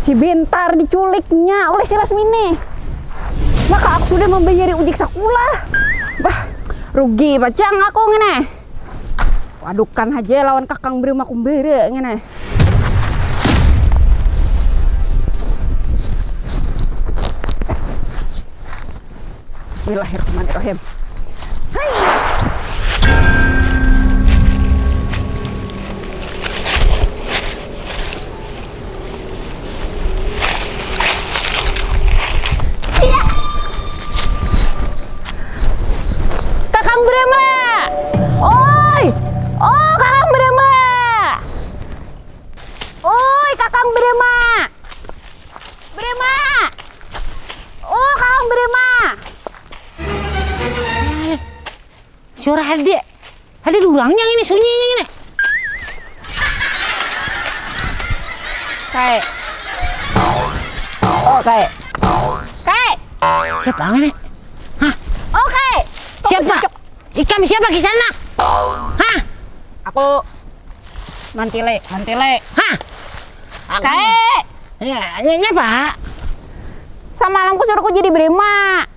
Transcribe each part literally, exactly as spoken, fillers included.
Si Bentar diculiknya oleh si Rasmine. Maka aku sudah membayari ujik sakulah. Bah, rugi pacang aku ngene. Wadukan haja lawan kakang Brahma Kumbara ngene. Bismillahirrahmanirrahim. Hai. Kakang Brema! Oi! Oh, Kakang Brema! Oi, Kakang Brema! Brema! Oh, Kakang Brema! Eh, suara ada. Ada durangnya ini, sunyinya ini. Kae. Oh, kae. Kae. Siapa ini? Hah? Oh, kae. Siapa? Ikam siapa, Kisanak? Hah? Aku Mantile, Mantile. Hah? Aku Kae. Ya, ini, ini apa? Samalam ku suruh ku jadi Brema.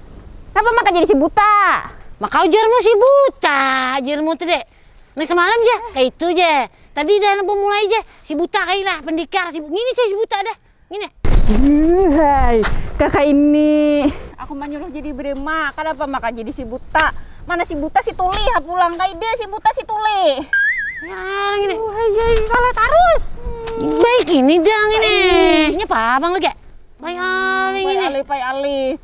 Kenapa maka jadi si buta? Maka ujarmu si buta, ujarmu tuh deh. Nih semalam ya, kayak itu aja. Tadi dah mulai aja, si buta kayak lah, pendikar, si bu-, ngini sih si buta dah. Ngini. Hai, kakak ini. Aku manyuruh jadi Brema, kenapa maka jadi si buta? Mana si buta si tuli, ha pulang kayak dia si buta si tuli. Ya, ngini. Wah, iya, salah terus. Baik ini dah ngini. Ini. Nyapa abang lagi? Pai alih Pai ngini. Alih, pai alih.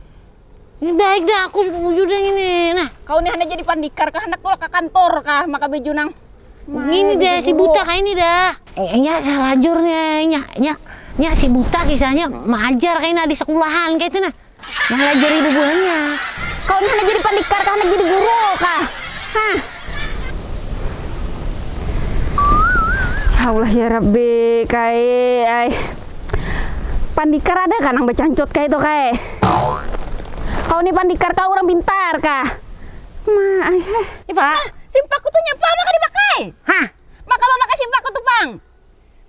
Ini baik dah, aku setuju dah ngini. Nah. Kau nih hendak jadi pandikar kah, hendak tulak ke kantor kah, maka baju nang. Ngini dah, si buta kayak ini dah. Eh, nya salajurnya, nya, nya, nya si buta kisahnya maajar kayak ini di sekolahan kayak itu nah. Ngalajari bubuhannya. Kau nih hendak jadi pandikar kah, hendak jadi guru kah? Hah? Ya Allah ya Rabbi, kai, ai. Pandikar ada kan nang bacancut kayak itu, kai? Kau nih pandikar kah, orang pintar kah? Ma, ai, heh. Ini, Pak. Simpakku tuh nyapa maka dipakai? Hah? Maka memakai simpakku tuh, Pang.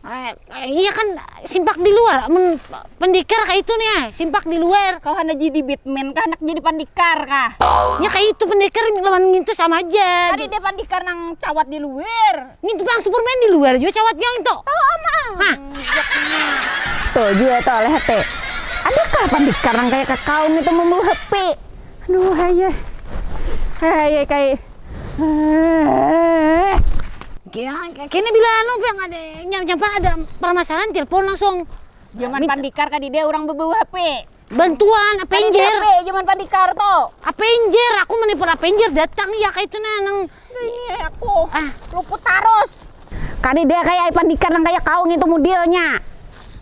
Eh, iya kan, simpak di luar, mun pandikar kayak itu nih, simpak di luar. Kau hendak jadi Batman kah, hendak jadi pandikar kah? Ya kayak itu, pandikar lawan ngintu sama aja. Ada dia pandikar nang cawat di luar. Ngintu bang Superman di luar juga cawatnya itu. Tahu ama. Hah? Tuh juga tuh oleh H P. Adakah pandikar nang kayak kakau itu membawa H P? Aduh, hai, hai, kayak. Kena, kena bila anu, Bang, ada nyam-, nyampa ada permasalahan, telepon langsung. Zaman pandikar kadi dia orang bebawa H P. Bantuan, apa injer? H P, zaman pandikar tuh. Apa injer? Aku menelpon apa injer datang ya kayak itu nah nang. Ini aku. Ah. Luput terus. Kadi dia kayak pandikar nang kayak kau ngitu modelnya.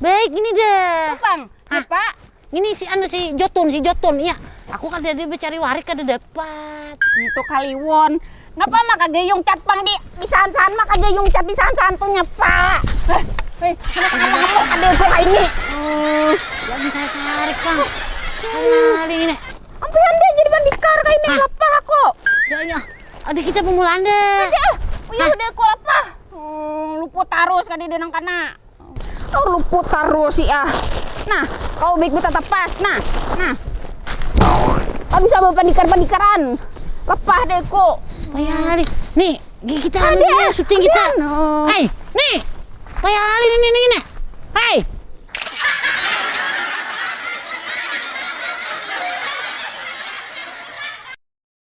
Baik ini dah. Tuh, Bang. Ah. Pak. Ini si anu, si Jotun, si Jotun, iya. Aku kada ada becari warik, kada dapat. Itu kaliwon. Napa maka gayung cat pang di, di san-san maka gayung cat di san-san tuh nyapa. Eh, eh, kenapa kamu ngamuk ada gua kayak ini? Hmm, lagi saya sarik, Kang. Kali ini. Ampian dia jadi pandikar kayak ini, lapah aku. Ya, ya. Ada kita pemulaan deh. Ada, ah. Iya, udah aku lapah. Hmm, luput terus kan dia nang kana. Kau luput tarus sih ah. Nah, kau baik betatapas. Nah, nah. Kau bisa bawa pandikar-pandikaran. Lepah deh ko. Payah nih. Nih, gi-, kita anu Ada, dulu, syuting kita. Ada, no. Hai, nih. Payah nih, nih, nih, nih.